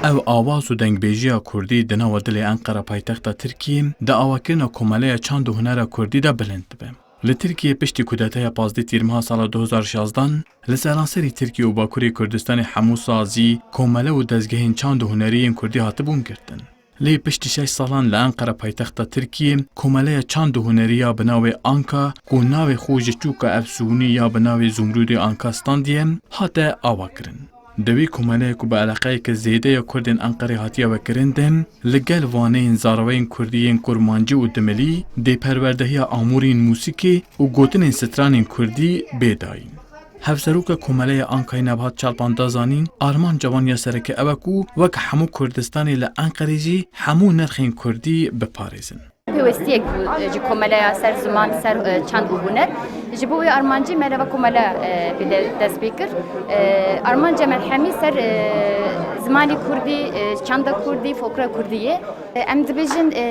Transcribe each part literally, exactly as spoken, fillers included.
Ew awaz û dengbêjiya kurdî di nava dilê Enqera paytexta Tirkiyê di awakirina Komeleya Çand û Hunera Kurdî de bilind dibe. Li Tirkiyê piştî kudeteya pazdeh Tîrmeha sala du hezar şazdan li seranserî Tirkiye û Bakurê Kurdistanê hemû sazî, komele û dezgehên çand û hunerî yên kurdî hatibûn girtin. Lê piştî şeş salan li Enqera paytexta Tirkiyê, Komeleya Çand û Hunerî ya bi navê Anka, ku navê xwe ji çûka efsûnî ya bi navê Zumrûdê Anka standiye, hate avakirin. Di wî komeleyê ku bi eleqeyeke zêde ya Kurdên Enqerê hatiye vekirin de, li gel waneyên zaravayên kurdî yên kurmancî û dimilî, dê perwerdehiya amûrên mûsîkê û gotinên stranên kurdî bê dayîn. Hevseroka Komeleya Ankayê Nebahat Çalpan da zanîn, armanca wan ya sereke ew e ku wek hemû Kurdistanê li Enqerê jî hemû nirxên kurdî biparêzin. Pêwestiyek bû, e, ji komeleya ser ziman, ser, e, çand û huner. Ji bo wê armancî me reva komeleya, e, bi de-, dest pê kir. E, armanca me hemî ser, e, zimanê kurdî, e, çanda kurdî, folklora kurdî ye. E, em dibêjin, e,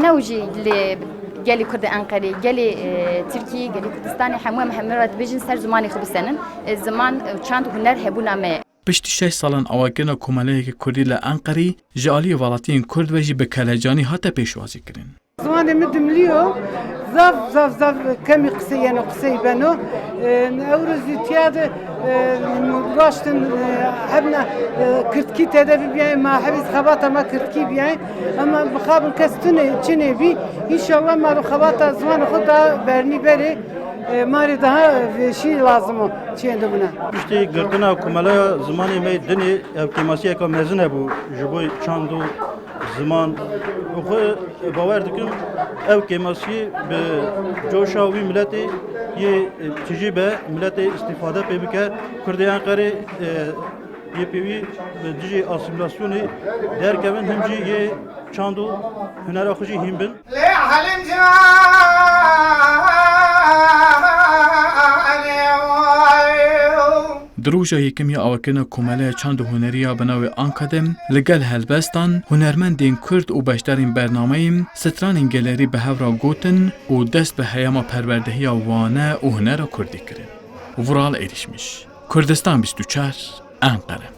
new jî li gelê Kurd ê Enqerê, gelê, e, Tirkiyê, gelê Kurdistanê, hemû em hemû re dibêjin ser zimanê xwe bisenin. E, ziman, e, çand, huner hebûna me ye. Piştî şeş salan awakirina komeleyeke kurdî li Enqerê ji aliyê welatiyên kurd ve jî bi kelecanî hate pêşwazî kirin. Ziwanê min dimliyo, zaf, zaf, zaf kemî qiseyeno, qisey beno. E, ewro zî tiya de, e, raştin, e, hebna, e, kirdkî tede bibiyayê, ma hebî xebata ma kirdkî biyayê. Ema mixabin kes tune, çinê bî, înşallah ma ro xebata ziwanê xwe da bernî berê, e, ma rê daha vêşî lazim o çiyên de bûne. Piştî girtina Komeleya Zimanê me yê Dinê, ev kêmasiyeka mezin hebû ji bo çand û ziman. Û xwe bawer dikim, ev kêmasiyê bi coşa wî miletê yê tijî be, miletê îstîfade pê bike. Kurdê Enqerê, e, yê pêwî bi dijî asîmîlasyonê derkevin, him jî yê çand û hunera xwe jî hîn bin. Di roja yekem ya awakirina Komeleya Çand û Hunerî ya bi navê Anka de, li gel helbestan, hunermendên kurd û beşdarên bernameyên stranên gelerî bi hev re gotin û dest bi heyama perwerdehiya wane û hunera kurdî kirin. Vural Erişmiş, Kurdistan bîst û çar, Enqere.